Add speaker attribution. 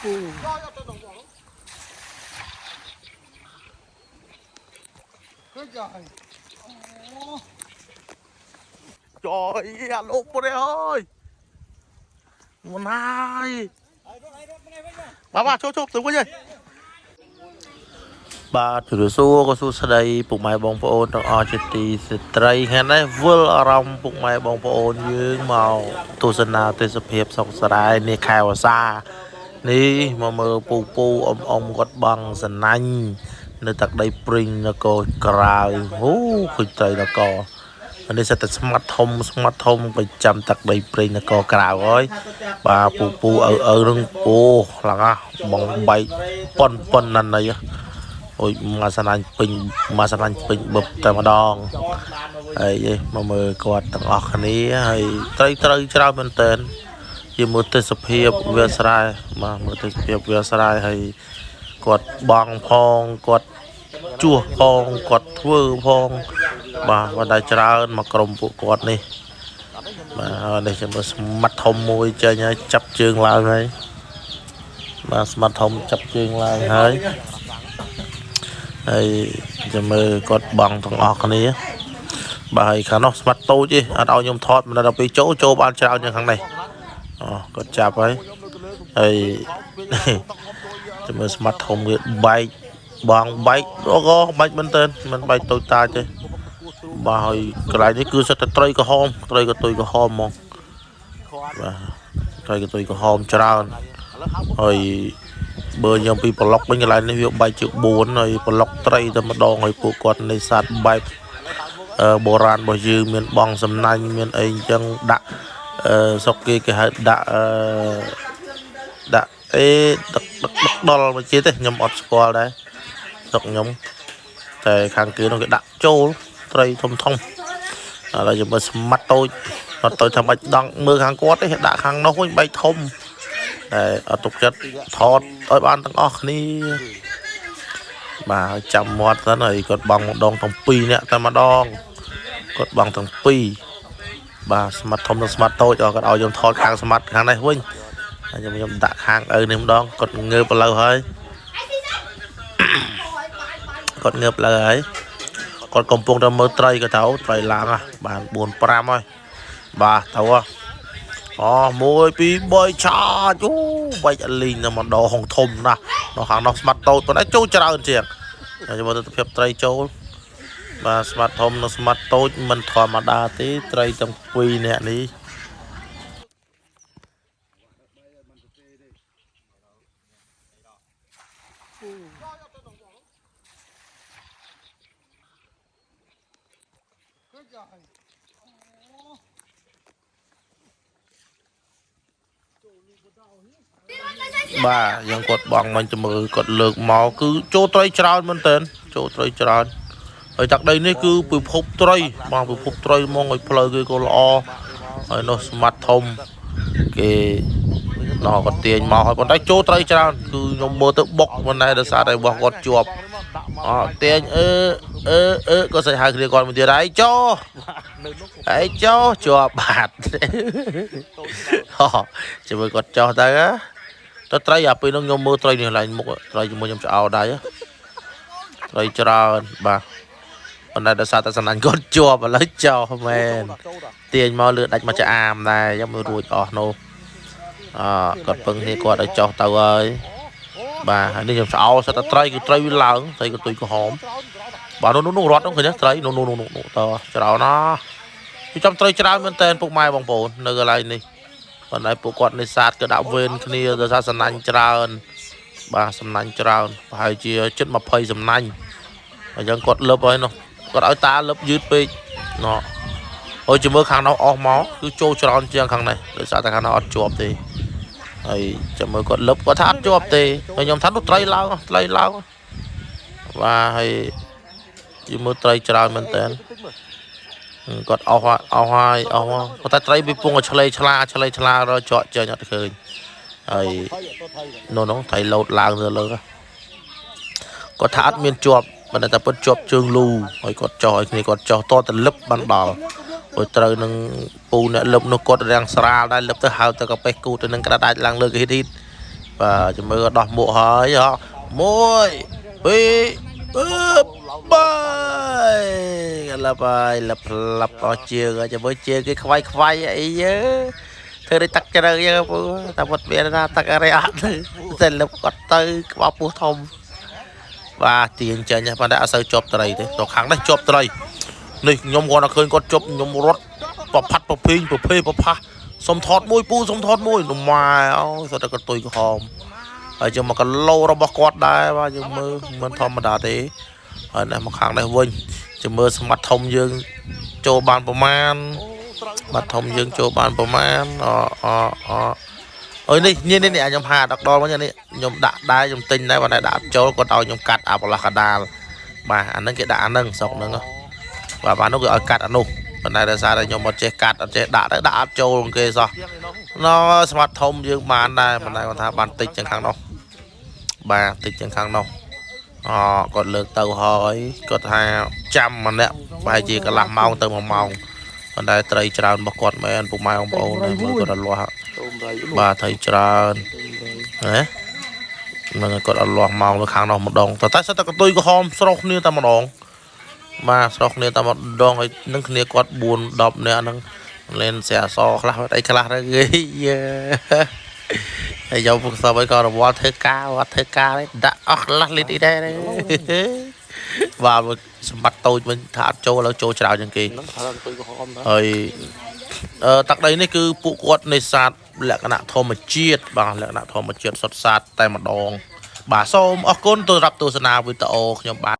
Speaker 1: Trời, à, lộp vào đây ơi. Một hai. បាទបាទចូលចូលទៅវិញហើយបាទជម្រាបសួរក៏សួស្តីពុកម៉ែបងប្អូនទាំងអស់ជាទីស្ត្រីថ្ងៃនេះវិលអារម្មណ៍ពុកម៉ែបងប្អូនយើងមកទស្សនាទេសភាពសុកស្រែនេះខែវស្សានេះមកមើលពូពូអ៊ំអ៊ំគាត់បងសណាញ់នៅទឹកដីព្រិញនគរក្រៅអូឃើញត្រីនគរនេះសិតតែស្មាត់ធំស្មាត់ធំប្រចាំទឹកដីព្រៃនគរក្រៅហើយបាទពូពូឪឪនឹងអូខ្លាំងណាស់បងបែកប៉ុនប៉ុនណាស់ណីអូយមកសណាញ់ពេញមកសណាញ់ពេញបឹបតែម្ដងហើយមកមើលគាត់ទាំងអស់គ្នាហើយត្រីត្រូវច្រើនមែនតើជាមើលទេសភាពវាស្រែបាទមើលទេសភាពវាស្រែហើយគាត់បងផងគាត់ជួសផងគាត់ធ្វើផងបាទបណ្ដាច្រើនមកក្រុមពួកគាត់នេះបាទនេះចាំមើលស្មាត់ធំមួយចេញហើយចាប់ជើងឡើងហើយបាទស្មាត់ធំចាប់ជើងឡើងហើយហើយចាំមើលគាត់បងទាំងអស់គ្នាបាទហើយខាងនោះស្មាត់តូចទេអត់ឲ្យខ្ញុំថតមិនដល់ពេលចូលចូលបានច្រើនជាងខាងនេះអូគាត់ចាប់ហើយហើយចាំមើលស្មាត់ធំវាបែកបងបែកអូក៏បែកមែនតើមិនបែកតូចតាចទេបាទហើយកន្លែងនេះគឺសិតតែត្រីក្រហមត្រីកតុយក្រហមហ្មងបាទត្រីកតុយក្រហមច្រើនហើយបើខ្ញុំពីប្លុកវិញកន្លែងនេះវាបែកជា4ហើយប្លុកត្រីតែម្ដងហើយពួកគាត់នេសាទបែបបុរាណរបស់យើងមានបងសំណាញ់មានអីអញ្ចឹងដាក់ស្រុកគេគេហៅដាក់ដាក់អេដឹកដឹកដល់មកជាតិទេខ្ញុំអត់ស្គាល់ដែរស្រុកខ្ញុំតែខាងគេនោះគេដាក់ចូលត្រីធំធំឥឡូវយើងមើលស្មាត់តូចអត់តូចថាបាច់ដង់មើលខាងគាត់ទេដាក់ខាងនោះវិញបែកធំតែអត់ទុកចិត្តថតឲ្យបានទាំងអស់គ្នាបាទចាំមាត់សិនហើយគាត់បងម្ដងទាំងពីរនាក់តែម្ដងគាត់បងទាំងពីរបាទស្មាត់ធំនិងស្មាត់តូចគាត់ឲ្យខ្ញុំថតខាងស្មាត់ខាងនេះវិញហើយខ្ញុំដាក់ខាងឪនេះម្ដងគាត់ងើបឥឡូវហើយគាត់ងើបលើហើយគាត់កំពុងតែមើលត្រីក៏ទៅត្រីឡើងបាន4 5ហើយបាទទៅអូ1 2 3ឆាចអូបែកលីងតែម្ដងធំណាស់នៅខាងនោះស្មាត់តូចប៉ុន្តែចូលច្រើនជាងហើយមើលទិដ្ឋភាពត្រីចូលបាទស្មាត់ធំនិងស្មាត់តូចមិនធម្មតាទេត្រីទាំងពីរនាក់នេះបាទយ៉ាងគាត់បងមិនទៅមើលគាត់លើកមកគឺចូលត្រីច្រើនមែនតើចូលត្រីច្រើនហើយទឹកដីនេះគឺពិភពត្រីបងពិភពត្រីហ្មងឲ្យផ្លូវគេក៏ល្អហើយនោះស្មាត់ធំគេដល់គាត់ទាញមកហើយប៉ុន្តែចូលត្រីច្រើនគឺខ្ញុំមើលទៅបុកមិនដែរដោយសារតែរបស់គាត់ជាប់អទាញអឺអឺអឺក៏ស្អីហៅគ្នាគាត់មួយទៀតហើយចោហើយចោជាប់បាត់ជាមួយគាត់ចោះទៅទៅត្រីអាពេលនោះខ្ញុំមើលត្រីនេះឡើងមុខត្រីជាមួយខ្ញុំឆ្អោដៃត្រីច្រើនបាទប៉ុន្តែដោយសារតែសំណាញ់គាត់ជាប់ឥឡូវចោះមែនទាញមកលឿដាច់មកចាអាមដែរខ្ញុំរួចអស់នោះអគាត់ពឹងគ្នាគាត់ឲ្យចោះទៅហើយបាទហើយនេះខ្ញុំឆ្អោសិតតែត្រីគឺត្រីវាឡើងត្រីក៏ទុយក្រហមបាទនោះនោះរត់នោះឃើញទេត្រីនោះនោះនោះតច្រើនណាស់គឺចាំត្រីច្រើនមែនតើពុកម៉ែបងប្អូននៅកន្លែងនេះប៉ុន្តែពួកគាត់នេសាទក៏ដាក់វេនគ្នាដោយសារសំណាញ់ច្រើនបាទសំណាញ់ច្រើនប្រហែលជាជិត20សំណាញ់អញ្ចឹងគាត់លឹបហើយនោះគាត់ឲ្យតាលឹបយឺតពេកណោះហើយជាមើលខាងនោះអស់មកគឺចូលច្រើនជាងខាងនេះដោយសារតែខាងនោះអត់ជាប់ទេហើយចាំមើលគាត់លឹបគាត់ថាអត់ជាប់ទេហើយខ្ញុំថានោះត្រីឡើងត្រីឡើងបាទហើយជាមើលត្រីច្រើនមែនតើគាត់អស់អស់ហើយអស់ប៉ុន្តែត្រីវាពងឲ្យឆ្លេឆ្លាឆ្លេឆ្លារកចកចេញអត់ឃើញហើយនោះនោះត្រីលោតឡើងទៅលើគាត់ថាអត់មានជាប់ប៉ុន្តែតែពិតជាប់ជើងលូហើយគាត់ចោះឲ្យគ្នាគាត់ចោះតតែលឹបបានដល់ព្រោះត្រូវនឹងពូអ្នកលឹបនោះគាត់រាំងស្រាលដែរលឹបទៅហៅទៅកាប៉េះគូទៅនឹងក្តារដាច់ឡើងលើគេហ៊ីត បាទចាំមើលដោះមួកហើយហ៎មួយពីរអឺបីកលបាយលផ្លាប់អស់ជើងហើយចាំមើលជើងគេខ្វាយខ្វាយអីយើធ្វើដូចទឹកជ្រៅចឹងពូតែវត្តមានថាទឹកអីអត់ទៅតែលឹបគាត់ទៅក្បាលពោះធំបាទទាញចេញប៉ុន្តែអត់សូវជាប់ត្រីទេទៅខាងនេះជាប់ត្រីនេះខ្ញុំគាត់តែឃើញគាត់ជាប់ខ្ញុំរត់ប្រផាត់ប្រភេងប្រភេប្រផាសសុំថតមួយពូសុំថតមួយនម៉ែអូយសុទ្ធតែកតុយក្រហមហើយជាមកគីឡូរបស់គាត់ដែរបាទយើងមើលមិនធម្មតាទេហើយនេះមកខាងនេះវិញចាំមើលស្មាត់ធំយើងចូលបានប្រមាណបាត់ធំយើងចូលបានប្រមាណអអអអើយនេះនេះនេះខ្ញុំហាដកដលមកនេះខ្ញុំដាក់ដែរខ្ញុំទិញដែរប៉ុន្តែដាក់អត់ចូលគាត់ឲ្យខ្ញុំកាត់អាប្រឡោះកដាលបាទអាហ្នឹងគេដាក់អាហ្នឹងស្រុកហ្នឹងបាទបាទនោះគេឲ្យកាត់អានោះប៉ុន្តែដោយសារតែខ្ញុំអត់ចេះកាត់អត់ចេះដាក់ទៅដាក់អត់ចូលគេសោះណស្មាត់ធំយើងបានដែរប៉ុន្តែគាត់ថាបានតិចជាងខាងនោះបាទតិចជាងខាងនោះអគាត់លើកទៅហើយគាត់ថាចាំម្នាក់ប្រហែលជាកន្លះម៉ោងទៅ1ម៉ោងប៉ុន្តែត្រីច្រើនរបស់គាត់មែនពុកម៉ែបងប្អូនមើលគាត់អត់លាស់បាទត្រីច្រើនណាហ្នឹងគាត់អត់លាស់ម៉ោងនៅខាងនោះម្ដងតែសិតតែកតុយក្រហមស្រុះគ្នាតែម្ដងបាទស្រុះគ្នាតែម្ដងហើយនឹងគ្នាគាត់4 10នាក់ហ្នឹងលេនស្រាសខ្លះអីខ្លះទៅគេហើយយកពុកសបឲ្យក៏រវល់ធ្វើការអត់ធ្វើការទេដាក់អស់ខ្លះលីតអីដែរបាទសម្បត្តិតូចវិញថាអត់ចូលឥឡូវចូលច្រើនជាងគេ
Speaker 2: ហ្នឹងថាអង្គុយក្រហមដែរ
Speaker 1: ហើយទឹកដីនេះគឺពួកគាត់នេសាទលក្ខណៈធម្មជាតិបាទលក្ខណៈធម្មជាតិសុទ្ធសាធតែម្ដងបាទសូមអរគុណទៅរាប់ទស្សនាវីដេអូខ្ញុំបាទ